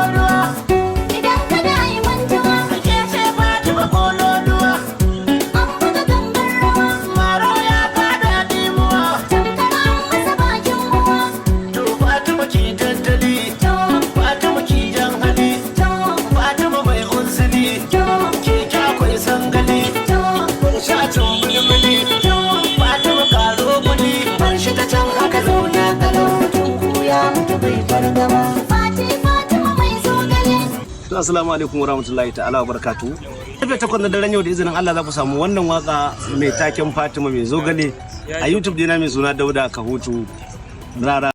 Idan kada yi mantuwa, an buga gangar rawa, tamkar an masa bakin uwa. To Fatima ki tattali, To, Fatima ki jan hali, to, Fatima mai unsili, to, keke akwai sangali, to, shacin bulbuli, to. Fatima karo kudi, bar shi ta can haka zauna kalau, tunku ya mutu bai fargaba. Fati Fatima mai zogale. To, assalamu alaikum warahmatullahi ta'ala wa barakatuhu. Karfe 8 na daren yau, da izinin Allah, za ku samu wannan waka mai taken Fatima mai zogale a YouTube dina mai suna Dauda Kahutu Rara.